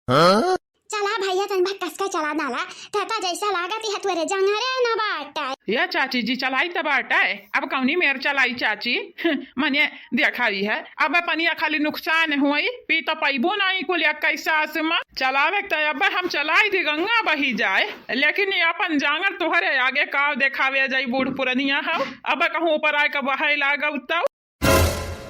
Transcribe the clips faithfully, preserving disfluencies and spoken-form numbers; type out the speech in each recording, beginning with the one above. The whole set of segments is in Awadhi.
चला भइया, तन भर कस के चला नाला, तहता जैसा लागत है तोरे जंगरे न बाटे। या चाची जी, चलाई त बाटे, अब कौनी मेर चलाई चाची? मने देखाई है, अब पनिया खाली नुकसान हुई, पी तो पैबो नाई कुल इक्कीस सास में। चलावे त अब हम चलाई दी, गंगा बही जाए, लेकिन ये अपन जांगर तोहरे आगे काव देखावे जाई, बूढ़ पुरनिया हव, अब कहूँ ऊपर आए के बहाई लागौ तौ।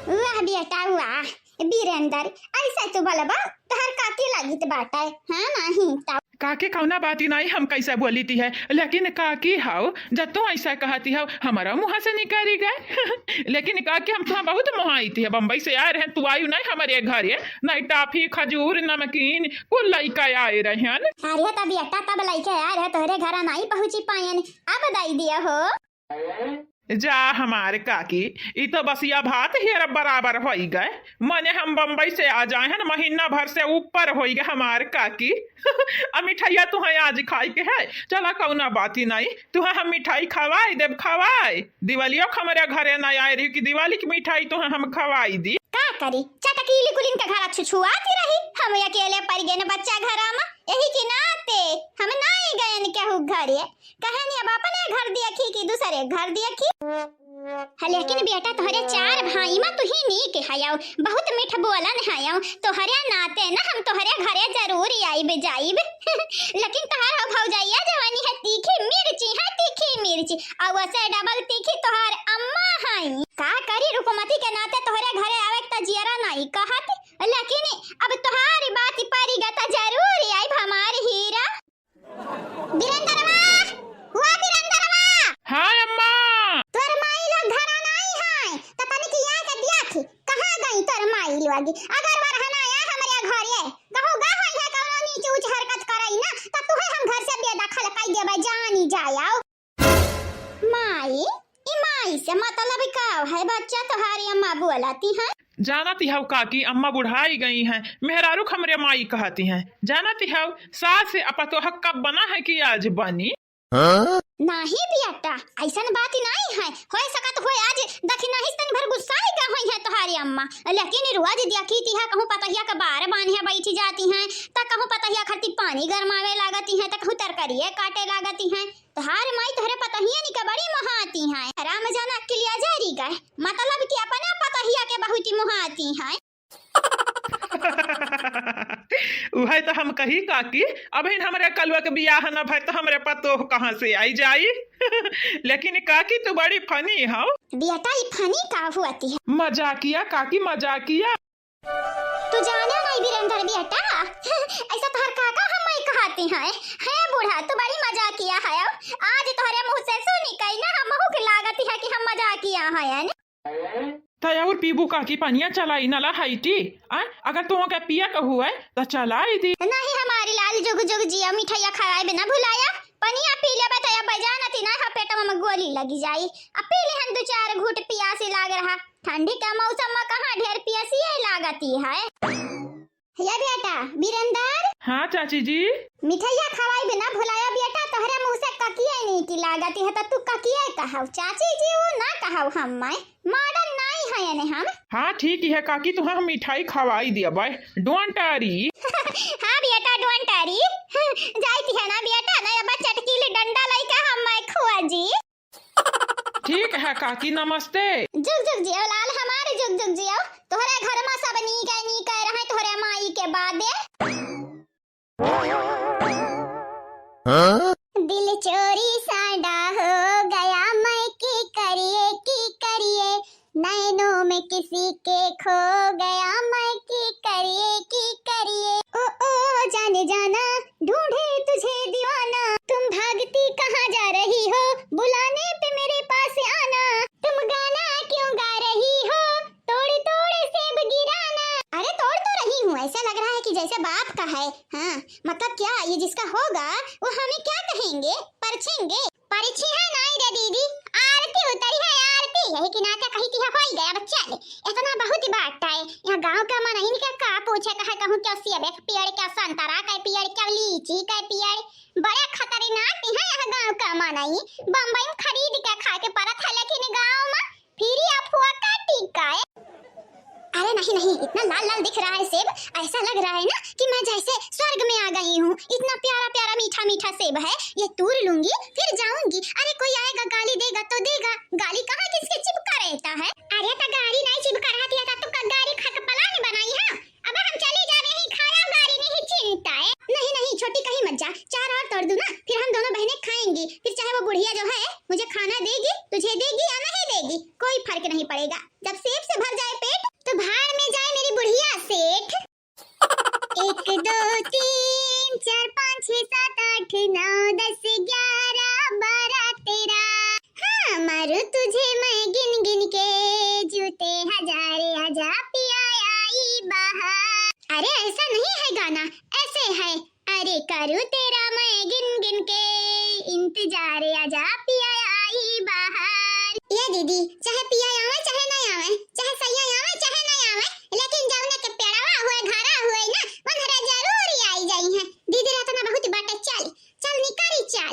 वाह बेटा वाह, बीरेंदर, ऐसा तो बलबा तोहर काकी लागित बाटे, हाँ नहीं तौ। काकी कौना बाती नाई, हम कैसे बोली ती है, लेकिन काकी हव, जब तू ऐसा कहती हव, हमारा मुँह से निकली गए। लेकिन काकी हम तुहाँ बहुत मोहाई ती है, बम्बई से आए रहे, तू आयु नाई हमारे घरे, नाई टाफी, खजूर, नमकीन, कुल लइका आए रहन। अरे तब बेटा तब लइके आए रहे, तोहरे घरा नाई पहुँची पायन, अब दई दिया हो। जा हमार काकी, ई तो बसिया भात हेर बराबर होई गए। मने हम बम्बई से आ जाए हैं, महीना भर से ऊपर होई गए हमार काकी। अब मिठाइया तुहें आज खाई के है, चला कौना बाती नाई, तुहें हम मिठाई खवाई देब, खवाई। दिवालियो के हमरे घरे नाई आए रही कि दिवाली की मिठाई तुहें हम खवाई दी। का करी, चटकीली कुलिन के घरा छुछुआती रही, हम अकेले पड़ गए न बच्चा घरा में, यही के नाते हम नाई गए न केहू घरे। कहे नी अब अपने घर देखी कि दूसरे घर देखी। हाँ, लेकिन बेटा तोहरे चार भाई में तू ही नीक हयौ, बहुत मीठ बोलन हयौ, तोहरे नाते न हम तोहरे घरे जरूर आइब जाइब। लेकिन तोहर हो भौजैया जवानी है तीखी मिर्ची, है तीखी मिर्ची, और वैसे डबल तीखी तोहर अम्मा है। का करी रूपमती के नाते तोहरे घरे आवे के त जियरा नाई कहत, लेकिन अब तोहार बात परी गा त जरूर आइब हमार हीरा। बीरेंदरवा, हुआ बीरेंदरवा। हाँ अम्मा। तोर माई लोग घरा नाई है, त तनिक आके देखी, कहाँ गई तोर माई लोग? अगर वरहना आया हमरे घरे, कहूँ गा होई है कौनो नीच ऊँच हरकत करई ना, त तुहे हम घर से बेदखल कई देबे, जानी जायौ। माई, ई माई से मतलब का है बच्चा, तोहारी अम्मा बोलती है? जानती हव काकी, अम्मा बुढ़ाई गई हैं, मेहरारू क हमरे माई कहती हैं। जानती हव, सास से अपतोह कब बना है कि आज बनी? नाही बेटा, ऐसन बात ही नाही है। होय सकत होय आज दखिनही से तनी भर गुस्साई गा होई है तोहारी अम्मा, लेकिन रोज देखी तिहा कहूँ पतहिया के बार बान्हे बैठी जाती हैं, त कहूँ पतहिया खरती पानी गरमावे लागती हैं, त कहूँ तरकरिये काटे लागती हैं। तोहार माई तोहरे पतहियन के बड़ी मोहाती हैं। राम जाना किलिया जारी गए, मतलब कि अपने पतहिया के बहुत ही मोहाती हैं। उहे त हम कही काकी, अबहिन हमरे कलुआ के बियाह न भय त हमरे पतोह कहाँ से आई जाई? लेकिन काकी तू बड़ी funny हौ। बेटा ई funny का हुआती है? मजाकिया काकी मजाकिया। तू जाने नहीं बीरेंदर बेटा, ऐसा तोहर काका हम नहीं कहती हैं। हे बूढ़ा, तू बड़ी मजाकिया है। आज तोहरे मुँह से सुनी कई ना, हमहू के लागत है कि हम मजाकिया हैं। त और पीबू काकी पनिया चलाई नला हाइटी? आ, अगर तुहों के पिया के हुए त चलाई दी। नहीं हमारी लाल जुग जुग जिया, मिठाइया खवाए बिना भुलाया। पनिया पी लेबे त अब जानती ना है पेटवा में गोली लगी जाई। अब पी लिहन दो चार घूंट, पियासी लाग रहा। ठंडी का मौसम में कहाँ ढेर पियासिये लागती है। या बेटा बीरेंदर। हाँ चाची जी। मिठाइया खवाई बिना भुलाया बेटा, तोहरे मुँह से ककिए नीक लागती है, त तू ककिए कहव, चाची जी वो ना कहव, हम मैं modern नाई है ने हम। हाँ ठीक है काकी, तुहाँ हम मिठाई खवाई दिया बाय, don't worry। हाँ बेटा don't worry। जाइत है ना बेटा, ना अब चटकीली डंडा लइका हम मैं खोजी। ठीक है काकी, नमस्ते। जुग जुग जियो लाल हमारे, जुग जुग जियो। तोहरे घर में सब नीक है, नीक है रहे तोहरे माई के बादे। हाँ? दिल चोरी सांडा हो गया, मैं की करिए, की करिए, नैनों में किसी के खो गया मैं, की करिए, की करिए। ओ, ओ, जाने जाना, ढूंढे तुझे दीवाना। तुम भागती कहाँ जा रही हो, बुलाने पे मेरे पास आना। तुम गाना क्यों गा रही हो, तोड़ तोड़ सेब गिराना। अरे तोड़ तो रही हूँ, ऐसा लग रहा है कि जैसे बाप का है। हाँ, मतलब क्या, ये जिसका होगा, वो हमें क्या कहेंगे, परछेंगे? परिछी है नाई रे दीदी, आरती उतरी है आरती, यही के नाते कही थी होई गया बच्चा ले। इतना बहुत ही बात है, यहाँ गाँव का मनई का का पूछे, कहे कहूँ क्या सेब के पेड़, क्या संतरा के पेड़, क्या लीची के पेड़, बड़े खतरनाक है यहाँ गाँव का मनई। बम्बई में खरीद के खाए के पड़त है, लेकिन गाँव में free of का टीका है। अरे नहीं नहीं, इतना लाल लाल दिख रहा है सेब, ऐसा लग रहा है ना कि मैं जैसे स्वर्ग में आ गई हूँ। इतना प्यारा प्यारा मीठा मीठा सेब है, ये तूर लूंगी फिर जाऊंगी। अरे कोई आएगा गाली देगा तो देगा, गाली कहाँ किसके चिपका रहता है। अरे तो गाली नहीं चिपका रहती है तो का गाली खा के प्लान बनाई है। अब हम चली जावे ही, खाया गारी नहीं चिंता है। नहीं नहीं छोटी, कहीं मत जा, चार और तोड़ दूँ ना, फिर हम दोनों बहनें खाएंगी। फिर चाहे वो बुढ़िया जो है मुझे खाना देगी, तुझे देगी या नहीं देगी, कोई फर्क नहीं पड़ेगा। जब सेब से भर जाए पेट तो भाड़ में जाए मेरी बुढ़िया सेठ। एक दो तीन चार पाँच छः सात आठ नौ दस ग्यारह बारह तेरह। हाँ मारू तुझे मैं गिन गिन के, जूते हजारे आजा पिया आई बाहर। अरे ऐसा नहीं है गाना, ऐसे है। अरे करू तेरा मैं गिन गिन के इंतजार, आजा पिया आई बाहर। ये दीदी, चाहे पिया आवे चाहे नहीं आवे, चाहे सैया आवे चाहे नहीं आवे, लेकिन जौने के पेड़वा हुए घरा हुए ना, वनहरा जरूर आई जाई है। दीदी रहतना बहुत बाटे, चल चल निकरी चल।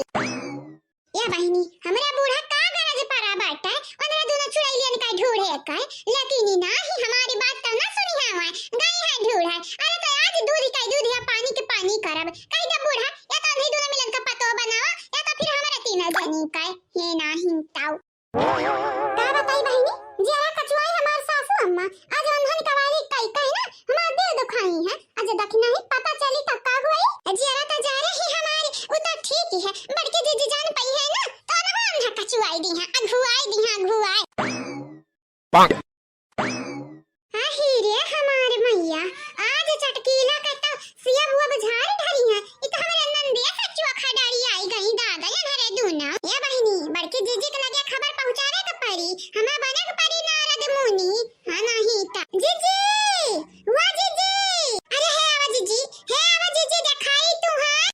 ए बहिनी, हमरा बूढ़ा का गरज परा बाटे, ओनरे दुनो चुड़ैलियन का ढूढ़े के, लेकिन ई नाही हमारी बात त ना सुनी हवा, गई है ढूढ़े। अरे तो आज दूध का दूध या पानी के पानी करब, कह दे बूढ़ा, या तो अभी दुनो मिलन का पतो बनावा, या तो फिर हमरा तीनों जनी का, हे नाही ताऊ। का बताई बहिनी, जियरा कचुआई हमार सासू अम्मा, आज रंधन कवारी कई कई ना, हमार दिल दुखाई है। आज दखिना ही पता चली त का हुई? जियरा त जा रही हमारी, उ त ठीक ही है, बड़की जीजी जान पई है ना, तो ना हम ना कचुआई दी है, अघुआई दी है, अघुआई। आही रे हमार मैया, आज चटकीला के तो सिया बुआ बुझार ढरी है, इ तो हमरे नंदिया सचुआ खडारी आई गई दादा, ये घरे दूना। ये बहिनी, बड़की जीजी के लगे खबर पहुँचावे के परी, हमें बने के परी नारद मुनि, हाँ नहीं त। जीजी, वाह जीजी, अरे हे आवा जीजी, हे आवा जीजी, देखाई तू हाँ।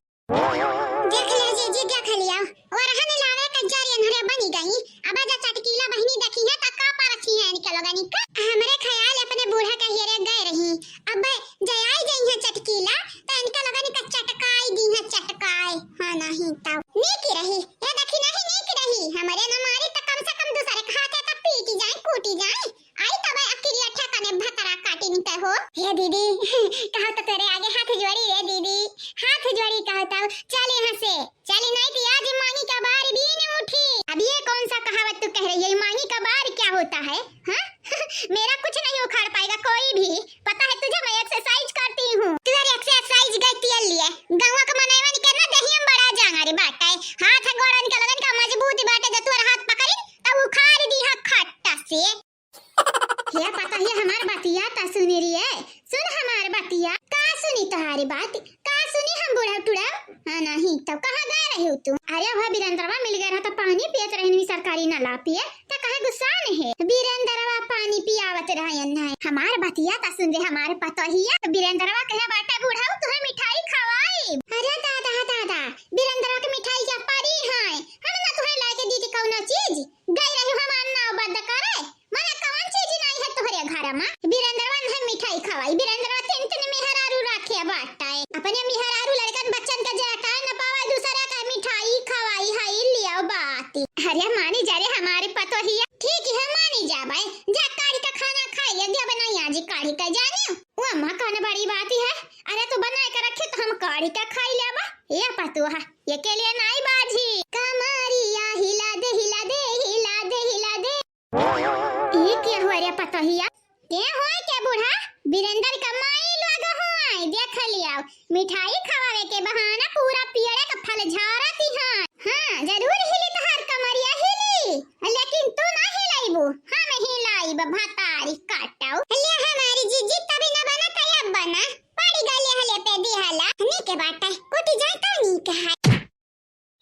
देख ले जीजी, देख लिया, वरहन लावे के जरियन हरे बनी गई। अब जा चटकीला बहिनी देखी है त का परखी है इनके लोगनी का। हमरे ख्याल अपने बूढ़ा के हेरे गए रही, अब जय आई गई है चटकीला त इनके लोगनी का चटकाई दी है, चटकाई। हाँ नहीं तो नीक रही, ये देखी नहीं नीक रही, हमरे न मारी त कम से कम दूसरे के हाथे त पीटी जाए, कूटी जाए। आई तब अकिलिया ठेकाने भतरा काटी निके हो। हे दीदी, कहा तो तेरे आगे हाथ जोड़ी रे दीदी, हाथ जोड़ी कहा तो चल यहाँ से, चली नहीं तो आज मांगी का बार बीन उठी। अब ये कौन सा कहावत तू कह रही है, मांगी का बार क्या होता है? हाँ? मेरा कुछ नहीं उखाड़ पाएगा कोई भी, पता है तुझे मैं एक्सरसाइज करती हूँ। तू यार एक्सरसाइज गई तेल लिए, गाँव का मनैवन के ना दहियम बड़ा जांगा रे बाटे, हाथ गोड़न के लगन का मजबूत बाटे, जब तू हाथ पकड़ी तब उखाड़ दी है खट्टा से। हे पतोहिया, हमार बतिया त सुनी रे, सुन हमार बतिया। का सुनी तोहारी बात, का सुनी हम बूढ़ा टुड़ा? हाँ नहीं तो कहाँ गए रहे तू? अरे वह बिरेंद्रवा मिल गए रहा तो पानी पियत रहनी सरकारी नला पिए, त काहे गुस्सा नहीं है? बिरेंद्रवा पानी पियावत रहा नहीं। हमार बतिया त सुन रे हमार पतोहिया, बिरेंद्रवा कहे बाटे बूढ़ा तुम्हें मिठाई खवाई। अरे दादा दादा, बिरेंद्रवा के मिठाई क्या परी है, हम ना तुम्हें लाके दी थी कौनो चीज। गई रही हमार नाव बद करे, मने कवन चीज नाई है तोहरे घर मा? बिरेंद्रवा न है मिठाई खवाई, बिरेंद्रवा तीन तीन मेहरारू राखे बाटे। अपने मेहरारू लड़कन बच्चन का जरा टाइम न पावा, दूसरा का मिठाई खवाई है, लिया बात। अरे मानी जा रे हमारी पतोहिया, ठीक है मानी जा भाई, जा काढ़ी का खाना खाई ले, दिया बनाई आज काढ़ी का जानी। वो अम्मा कौन बड़ी बात है, अरे तू बना के रखे तो हम काढ़ी का खाई लेबा। ये पतोहा, ये के लिए नाई बाजी। कमरिया हिला दे, हिला दे, हिला दे, हिला दे। ई के हो रे पतोहिया? के होय के बूढ़ा? बिरेंद्र का माई लोग होय, देख लिया। मिठाई खवावे के बहाना पूरा पियरे का फल झारती हैं। हाँ, जरूर हिली तोहार कमरिया हिली, लेकिन तू ना हिलाइबू, हम हिलाइब भतारी काटऊ। ले हमारी जीजी तभी ना बना, तब बना। पड़ी गले हले पे दिहाला। नीके बाटे, कुटी जाए तो नीक है।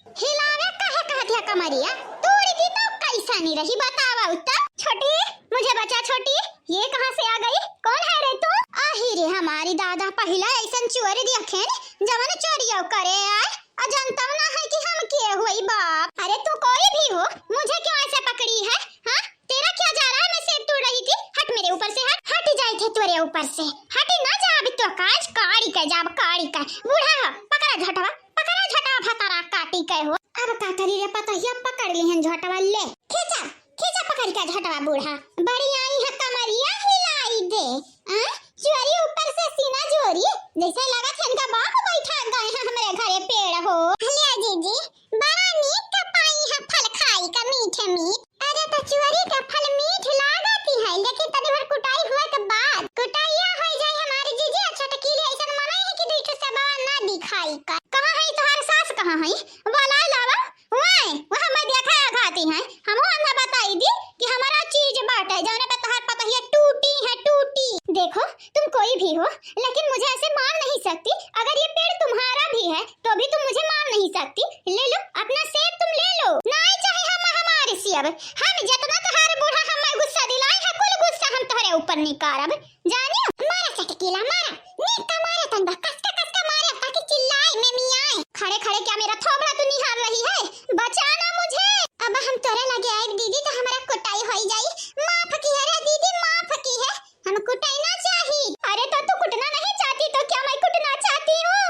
हिलावे काहे कहत है कमरिया? तोड़ दी तो कैसा नहीं रही बतावा उत्तर। छोटी, मुझे बचा छोटी, ये कहाँ से आ गई? कौन है रे तू? आही रे हमारी दादा, पहिला ऐसन चोर दिया खेन, जवन चोरियो करे आए, अ जानता ना है कि हम के होई बाप। अरे तू कोई भी हो, मुझे क्यों ऐसे पकड़ी है? हाँ? तेरा क्या जा रहा है? मैं सेब तोड़ रही थी। हट मेरे ऊपर से, हट, हट जाए थे तेरे ऊपर से, हट ना जा। अभी तो काज काढ़ी का जाब, काढ़ी का। बूढ़ा हो, पकड़ा झोटवा, पकड़ा झोटवा, भतारा काटी के हो। अब का करी रे पतोहिया, पकड़ लिहन झोटवा, ले खींचा, खींचा पकड़ के झोटवा बूढ़ा। बड़ी आई है कमरिया हिलाई दे, आ, चुअरी ऊपर से सीना जोरी, जैसे लगत है इनका बाप बैठा गए हैं हमरे घरे पेड़ हो। लिया जीजी, बड़ा नीक का पाई है फल खाई का मीठे मीठ। अरे तो चुअरी का फल मीठ लागत ही है, लेकिन तनी भर कुटाई हुआ के बाद कुटाइया हो जाए हमारी जीजी, आ चटकीली ऐसन मनई है कि दुई ठो सेबवा ना दिखाई का। कहाँ है तोहार सास, कहाँ है? बोलाए लावा। वाय, वह मैं देखा है खाती हैं। हमहू अन्हा बताई दी कि हमारा चीज बाटे, जौने पे तोहार पतहिया टूटी है, टूटी। देखो, तुम कोई भी हो, लेकिन मुझे ऐसे मार नहीं सकती। अगर ये पेड़ तुम्हारा भी है, तो भी तुम मुझे मार नहीं सकती। ले लो, अपना सेब तुम ले लो। नहीं चाहे हम हमारे सेब। हम जितना तोहार बूढ़ा हमें गुस्सा दिलाई है, कुल गुस्सा हम तोहरे ऊपर निकारब। जानियो, मारा चटकीला, मारा। नीक का मारा तन बा, कसका, कसका मारा, ताकि चिल्लाए में मियाए। खड़े, खड़े क्या मेरा थोबड़ा तू निहार रही है? बचाना मुझे। अब हम तोरे लगे आए दीदी, तो हमारा कुटाई होई जाई। माफ की है रे दीदी, माफ की है। हम कुटाई ना चाही। अरे तो तू कुटना नहीं चाहती तो क्या मैं कुटना चाहती हूँ?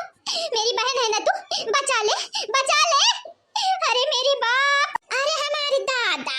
मेरी बहन है ना तू, बचा ले, बचा ले। अरे मेरी बाप, अरे हमारे दादा,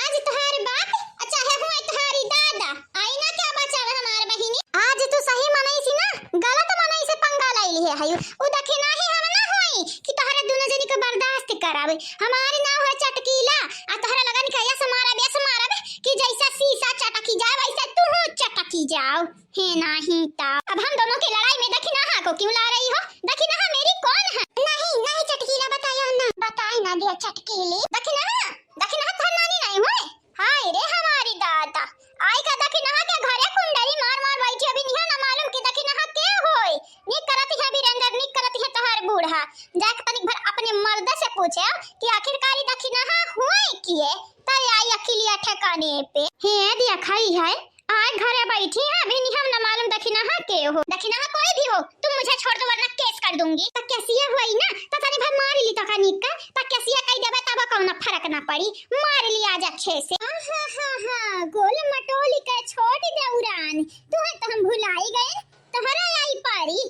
आज तोहार बाप, चाहे हुआ तोहारी दादा, आई ना क्या बचावे हमार बहिनी? आज तू सही मनई सी ना, गलत मनई से पंगा लाई लिहे है। उ दखिनाही हम ना होई कि तोहरा दुनो जनी के बर्दाश्त करावे। हमार नाव है चटकीला, आ तोहरा लगन के ऐसे मारब, ऐसे मारब कि जैसे शीशा चटकी जाए, वैसे तू चटकी जाओ। है नहीं ता। अब हम दोनों की लड़ाई में दखिनाहा को क्यों ला रही हो? दखिनाहा मेरी कौन है? नहीं, नहीं चटकीला, बताया ना। बताए ना दिया चटकीली। दखिनाहा, दखिनाहा तोहर नानी नहीं होए। हाय रे हमारी दादा। आई का दखिनाहा के घरे कुंडली मार मार बैठी, अभी निहा ना मालूम कि दखिनाहा के होए। नीक करत है वीरेंद्र, नीक करत है तोहर बूढ़ा। जाके तनिक भर अपने मर्द से पूछे कि आखिरकार ई दखिनाहा हुए किए, तब आई अकिलिया ठिकाने पे। हे दिया खाई है, आए घरे बैठी है, अभी नहीं हम ना मालूम दखिनाहा के हो। दखिनाहा कोई भी हो, तुम मुझे छोड़ दो वरना केस कर दूंगी। तो कैसिया हुई ना, तो तनी भर मार ली तो का निक्का, तो कैसिया कही देबे तब कौनो फर्क ना पड़ी, मार ली आज अच्छे से। हाँ, हाँ, हाँ, हाँ, गोल मटोली के छोड़ दे उड़ान, तू है तो हम भुलाई गए, तोहरा आई पारी।